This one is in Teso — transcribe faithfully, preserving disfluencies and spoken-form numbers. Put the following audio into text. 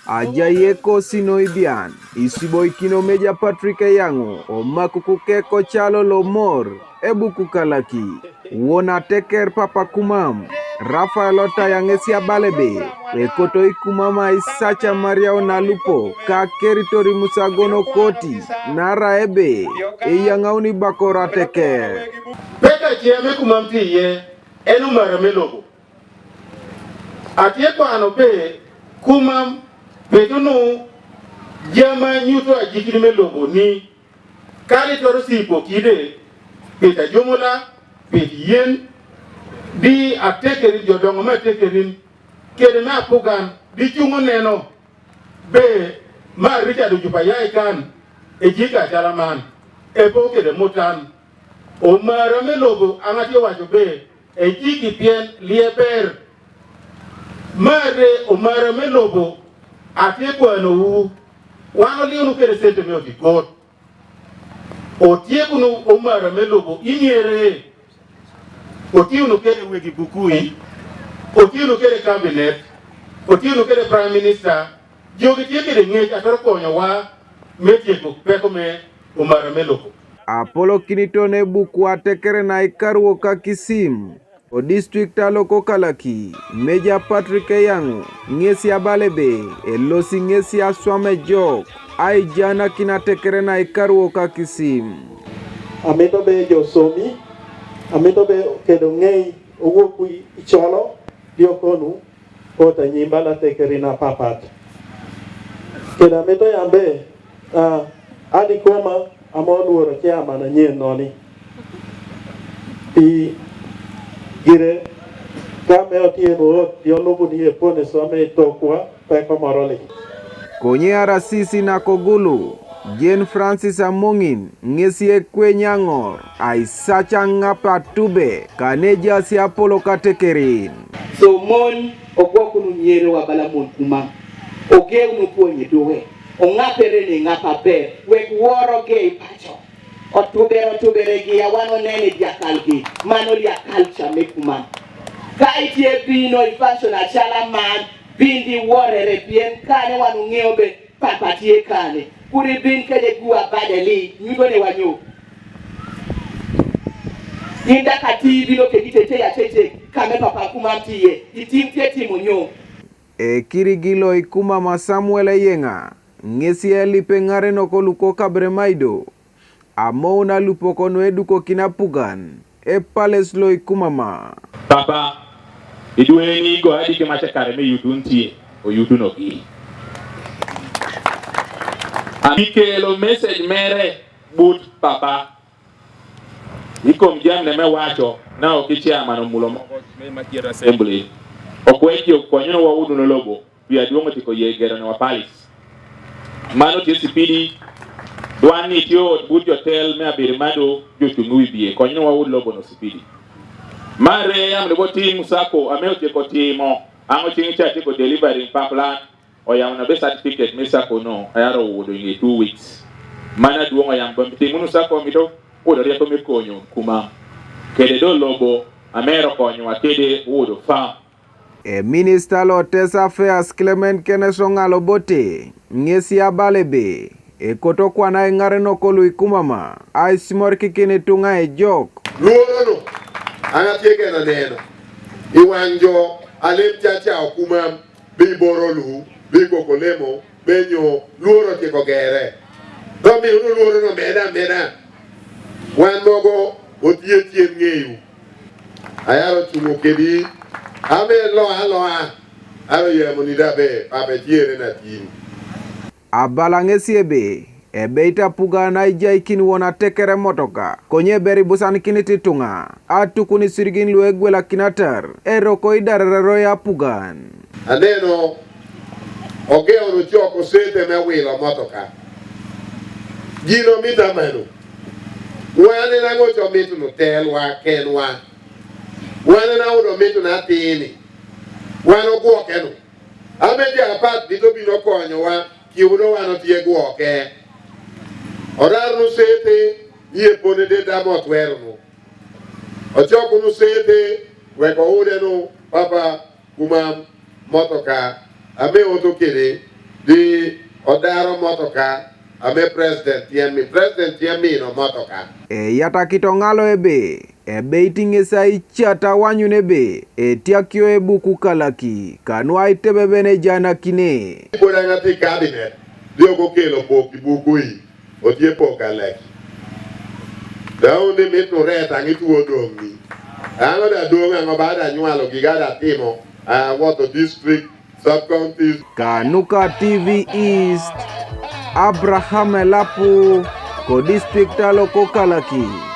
Ajayi e kosi no ibian, isiboikino Meja Patrick Eyaŋu, omakuku kek ocalo lo Mor, ebuku Kalaki. Won ateker Papa Kumam, Rafael Otaya ŋesi abala ebe, ekoto Ikumam aisaca Maria Onalupo, ka keritor imusagon o koti, naarai ebe, eyaŋauni bakor ateker. Peka cieme Kumam tiye, enu mara melobo. Atie kwano pe Kumam, petunu jama nyuto ajikini melobo ni, kali toro sipo kide, pet ajomola, pet yen, di atekerin, jodoŋo me atekerin, kede me apugan, di cuŋo neno, be ma Richard Ojupa yai kan, ejika calaman, epo kede mutan. Omara melobo aŋatie waco be, ejiki pien lieber. Mare omara melobo, atie kwano wu, wan oliunu kede sente me otikot. Otiekunu omara melobo imiere. Otiunu kede wegi bukui, otiunu kede cabinet, otiunu kede prime minister, jogi tie kede ŋec ator konyowa me tieko peko me omara melobo. Apolokiniton ebuku atekere na ikaruok ka Kisim, o district aloko Kalaki, Meja Patrick Eyaŋu, ŋesi abala ebe, elosi ŋesi aswam ejok, aijanakin atekere na ikaruok ka Kisim. Amito be josomi, amito be kedo ŋei owuok icolo, diokonu, kota nyimba la tekerin apapat. Keda mito yambe, ah, adi koma amo luoro chairman anyien noni. Pi gire kame otieno ot, yolubu ni epone some tokwa peko moroli. Konye arasisi na kogulu, Jane Francis Amoŋin, ŋesi ekwe nyaŋor, aisaca ŋap atube, kanejasi apolok atekerin. So mon, ogwokunu nyere wabala mon Kumam. Ogewnu pwonye duwe. Oŋapere ni ŋap aber, wek woro gei paco. Otubere, otubere gi awan onene diakalgi, mano diakal came Kumam. Ka itie bino i function acala man, bindi worere pien kane wan uŋeo be Papa tye kane, kur ibin kede gua bade li, nyuto ni wanyo. In dak ati bino kedi tete ya tete, kame Papa Kumam tiye, itim tye timo nyo. Ekirigi lo Ikumam a Samuel Eyeŋa, ŋesi elipe ŋare noko luko kabre maido. Amoun alupok onu edukokin apugan, epales lo Ikumama. Papa, idueni igo adike maca kare me yudun tie, oyudunogi. Ami kelo message mere but Papa. Ikom jamne me waco, na ok ichairman omulo moko me Makier Assembly. Okweji okonyno wauduno lobo. Pi aduoŋ otiko ye gero ni wapalis. Mano tye cipidi. Dwan ni tye ot but jotel me abiri mado jocuŋ wi bie. Kony ni wawud lobo no cipidi. Mare yam ni botim sako ame otieko timo. Aŋo ciŋ ca tieko delivering pa plan. Oyamo na be certificate me sako no ayaro wudo in two weeks. Mana duoŋ oyam bom timunu sako mito wudo rieko me konyo Kumam. Kede do lobo amero konyo wa kede wudo farm. E minista lo Tesa Affairs Clement Kenneth Oŋalo Bote, ŋesi abala ebe, ekoto kwana i ŋare noko lu Ikumama, aisimor kikin ituŋa ejok. Luorono, an atye geno neno, i waŋ jo, alem caca Okumam, bi boro lu, bi koko lemo, be nyo, luoro tyeko gere. Domiyo nu luorono meda meda. Wan mogo, otye cien ŋeyo. Ayaro cuŋo kedi, ame loa loa, aro yemo ni dabe, pape tiere na tin. Abala ŋesi ebe, ebeit apugan aijaikin won atekere motoka, konye ber ibusanikinit ituŋa, atukun isirigin lu egwelakinatar, eroko idarararo apugan. Aneno, ogeo nu cok osete me wilo motoka. Gino mit amano. Wan en aŋo co mit nu telwa kenwa? Wan en aŋo do mit nu atini? Wan ogwoke nu. Ame ja apat bito bino konyowa, kiudo wan otye gwoke. Orar nu sete, iye pone de damo otwero nu. Ocok nu sete, wek oude nu, Papa, kuma motoka ame oto kede di odaro motoka ame president tye mi, president tye mino motoka. E yata kito ngalo ebe, ebe itinge sa ichata wanyu nebe, e tiakio e buku kalaki, kanwa itebe bene jana kine. Ibola ngati cabinet, di oko kelo pok i buku i, otye pok kalaki. Daun ni mit nuret ang ituo dong ni. Ang oda dong ang obada nywalo giga da timo, ah, woto district, sub counties. Kanuka T V East, Abraham Elapu, ko district alo ko Kalaki.